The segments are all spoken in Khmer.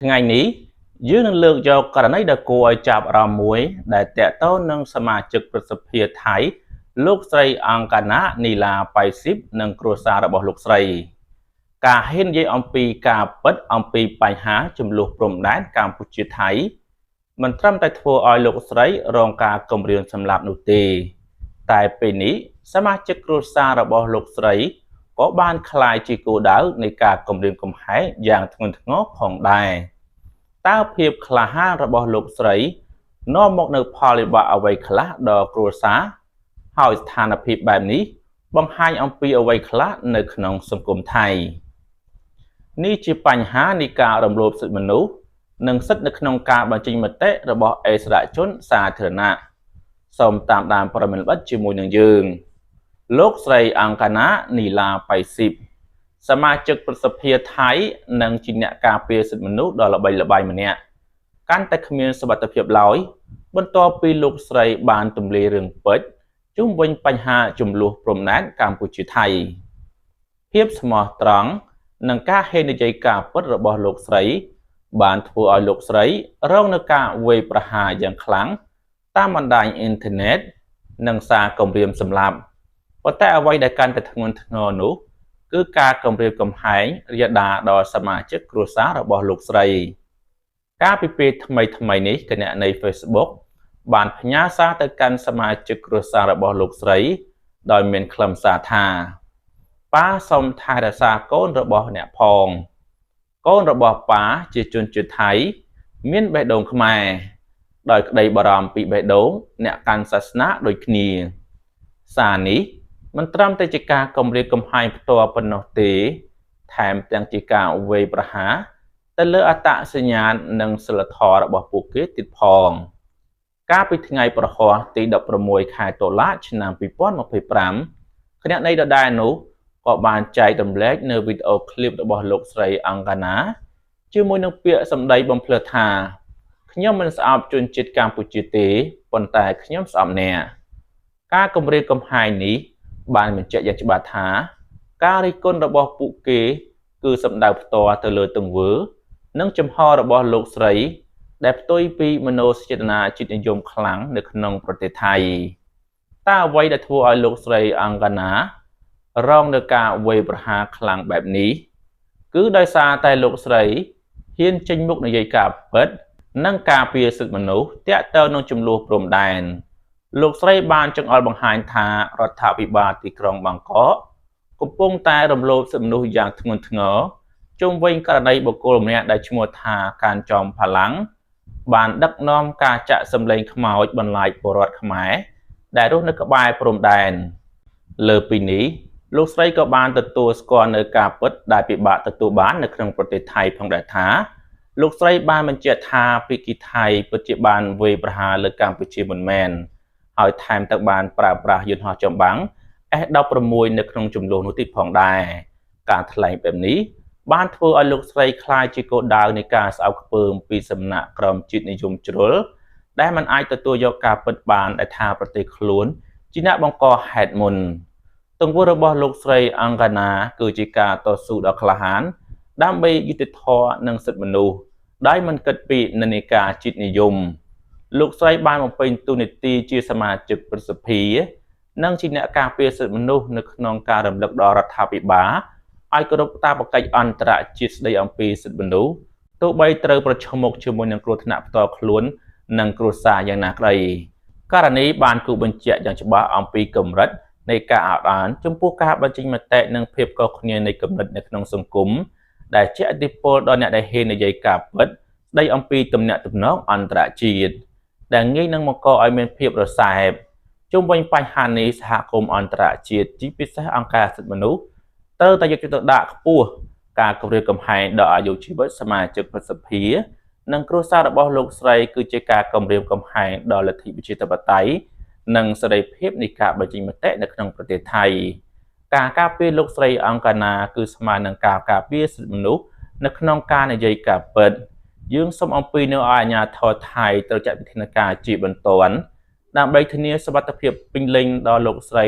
ថ្ងៃនេះយើងនឹងលើកយកករណីដ៏គួរឲ្យចាប់អារម្មណ៍មួយដែលទាក់ទងនឹងសមាជិកព្រឹទ្ធសភាថៃលោកស្រីអង្គណានីឡាប៉ៃស៊ីបនិងគ្រួសាររបស់លោកស្រីការហ៊ាននិយាយអំពីការពិតអំពីបញ្ហាចំនួនព្រំដែនកម្ពុជាថៃមិនត្រឹមតែធ្វើឲ្យលោកស្រីរងការគំរាមសម្លាប់នោះទេតែពេលនេះសមាជិកគ្រួសាររបស់លោកស្រីក៏បានក្លាយជាគោលដៅនៃការគំរាមកំហែងយ៉ាងធ្ងន់ធ្ងរផងដែរតើភាពក្លាហានរបស់លោកស្រីនាំមកនូវផលវិបាកអ្វីខ្លះដល់គ្រួសារហើយស្ថានភាពបែបនេះបង្ហាញអំពីអ្វីខ្លះនៅក្នុងសង្គមថៃនេះជាបញ្ហានៃការរំលោភសិទ្ធិមនុស្សនិងសិទ្ធិនៅក្នុងការបញ្ចេញមតិរបស់អិសរាជជនសាធារណៈសូមតាមដានព័ត៌មានលម្អិតជាមួយនឹងយើងលោកស្រីអង្គណានីឡាប៉ៃស៊ីបសមាជិកព្រឹទ្ធសភាថៃនិងជាអ្នកការពារសិទ្ធិមនុស្សដ៏ល្បីល្បាញម្នាក់កាន់តែគ្មានសុវត្ថិភាពឡើយបន្ទាប់ពីលោកស្រីបានទម្លាយរឿងពិតជុំវិញបញ្ហាចំនួនព្រំដែនកម្ពុជាថៃភាពស្មោះត្រង់និងការហ៊ាននិយាយការពិតរបស់លោកស្រីបានធ្វើឲ្យលោកស្រីរងនឹងការវាយប្រហារយ៉ាងខ្លាំងតាមបណ្ដាញអ៊ីនធឺណិតនិងសារគំរាមសម្លាប់ប៉ុន្តែអ្វីដែលកាន់តែធ្ងន់ធ្ងរនោះគឺការគំរាមកំហែងរាលដាលដល់សមាជិកគ្រួសាររបស់លោកស្រីកាលពីពេលថ្មីៗនេះគណនី Facebook បានផ្ញើសារទៅកាន់សមាជិកគ្រួសាររបស់លោកស្រីដោយមានខ្លឹមសារថាប៉ាសូមថែរក្សាកូនរបស់អ្នកផងកូនរបស់ប៉ាជាជនជាតិថៃមានបេះដូងខ្មែរដោយក្តីបារម្ភពីបេះដូងអ្នកកាន់សាសនាដូចគ្នាសារនេះមិនត្រឹមតែជាការគំរាមកំហែងផ្ទាល់ប៉ុណ្ណោះទេថែមទាំងជាការវាយប្រហារទៅលើអត្តសញ្ញាណនិងសីលធម៌របស់ពួកគេទៀតផងកាលពីថ្ងៃប្រហ័សទី16ខែតុលាឆ្នាំ2025គណនីដដែលនោះក៏បានចែករំលែកនៅវីដេអូឃ្លីបរបស់លោកស្រីអង្គណាជាមួយនឹងពាក្យសម្ដីបំភ្លឺថាខ្ញុំមិនស្អប់ជនជាតិកម្ពុជាទេប៉ុន្តែខ្ញុំស្អប់អ្នកការគំរាមកំហែងនេះបានបញ្ជាក់យ៉ាងច្បាស់ថាការរិះគន់របស់ពួកគេគឺសំដៅផ្ទាល់ទៅលើទង្វើនិងចំហរបស់លោកស្រីដែលផ្ទុយពីមនោសញ្ចេតនាជាតិនិយមខ្លាំងនៅក្នុងប្រទេសថៃតើអ្វីដែលធ្វើឲ្យលោកស្រីអង្គណារងនឹងការវាយប្រហារខ្លាំងបែបនេះគឺដោយសារតែលោកស្រីហ៊ានចេញមុខនិយាយការពិតនិងការពារសិទ្ធិមនុស្សទាក់ទងនឹងចំនួនព្រំដែនលោកស្រីបានចង្អុលបង្ហាញថារដ្ឋាភិបាលទីក្រុងបាងកកកំពុងតែរំលោភសិទ្ធិមនុស្សយ៉ាងធ្ងន់ធ្ងរជុំវិញករណីបុគ្គលម្នាក់ដែលឈ្មោះថាកានចំផាឡាំងបានដឹកនាំការចាក់សម្លេងខ្មោចបន្លាចពលរដ្ឋខ្មែរដែលរស់នៅក្បែរព្រំដែនលើពីនេះលោកស្រីក៏បានទទួលស្គាល់នៅការពិតដែលពិបាកទទួលបាននៅក្នុងប្រទេសថៃផងដែរថាលោកស្រីបានបញ្ជាក់ថាភាគីថៃពិតជាបានវាយប្រហារលើកម្ពុជាមិនមែនហើយថែមទាំងបានប្រើប្រាស់យន្តហោះចម្បាំង S16 នៅក្នុងចំនួននោះទៀតផងដែរការថ្លែងបែបនេះបានធ្វើឲ្យលោកស្រីក្លាយជាគោលដៅនៃការស្អប់ខ្ពើមពីសំណាក់ក្រុមជាតិនិយមជ្រុលដែលមិនអាចទទួលយកការពិតបានដែលថាប្រទេសខ្លួនជាអ្នកបង្កហេតុមុនទង្វើរបស់លោកស្រីអង្គណាគឺជាការតស៊ូដ៏ក្លាហានដើម្បីយុត្តិធម៌និងសិទ្ធិមនុស្សដោយមិនគិតពីនិន្នាការជាតិនិយមលោកស្រីបានបំពេញតួនាទីជាសមាជិកព្រឹទ្ធសភានិងជាអ្នកការពារសិទ្ធិមនុស្សនៅក្នុងការរំលឹកដល់រដ្ឋាភិបាលឲ្យគោរពតាមកិច្ចអន្តរជាតិស្តីអំពីសិទ្ធិមនុស្សទោះបីត្រូវប្រឈមមុខជាមួយនឹងគ្រោះថ្នាក់ផ្ទាល់ខ្លួននិងគ្រួសារយ៉ាងណាក្តីករណីបានគូបញ្ជាក់យ៉ាងច្បាស់អំពីកម្រិតនៃការអត់ឱនចំពោះការបញ្ចេញមតិនិងភាពខុសគ្នានៃគំនិតនៅក្នុងសង្គមដែលជះឥទ្ធិពលដល់អ្នកដែលហ៊ាននិយាយការពិតស្តីអំពីទំនាក់ទំនងអន្តរជាតិដែលងាយនឹងបង្កឲ្យមានភាពរសែបជុំវិញបញ្ហានេះសហគមន៍អន្តរជាតិជាពិសេសអង្គការសិទ្ធិមនុស្សត្រូវតែយកចិត្តទុកដាក់ខ្ពស់ការគំរាមកំហែងដល់អាយុជីវិតសមាជិកព្រឹទ្ធសភានិងគ្រួសាររបស់លោកស្រីគឺជាការគំរាមកំហែងដល់លទ្ធិប្រជាធិបតេយ្យនិងសេរីភាពនៃការបញ្ចេញមតិនៅក្នុងប្រទេសថៃការការពារលោកស្រីអង្គណាគឺស្មើនឹងការការពារសិទ្ធិមនុស្សនៅក្នុងការនិយាយការពិតយើងសូមអំពាវនាវឲ្យអាជ្ញាធរថៃត្រូវចាត់វិធានការជាបន្ទាន់ដើម្បីធានាសុវត្ថិភាពពេញលេញដល់លោកស្រី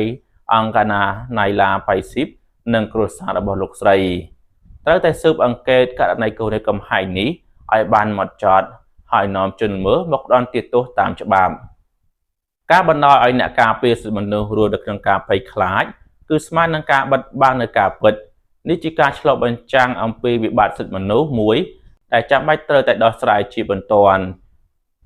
អង្គណាណៃឡាប៉ៃស៊ីបនិងគ្រួសាររបស់លោកស្រីត្រូវតែស៊ើបអង្កេតករណីគំរាមកំហែងនេះ ឲ្យបានហ្មត់ចត់ ហើយនាំជនល្មើសមកផ្ដន្ទាទោសតាមច្បាប់។ ការបណ្ដោយឲ្យអ្នកការពារសិទ្ធិមនុស្សរស់នៅក្នុងការភ័យខ្លាច គឺស្មើនឹងការបិទបាំងនូវការពិត។ នេះជាការឆ្លុះបញ្ចាំងអំពីវិបត្តិសិទ្ធិមនុស្សមួយដែលចាំបាច់ត្រូវតែដោះស្រាយជាបន្ទាន់។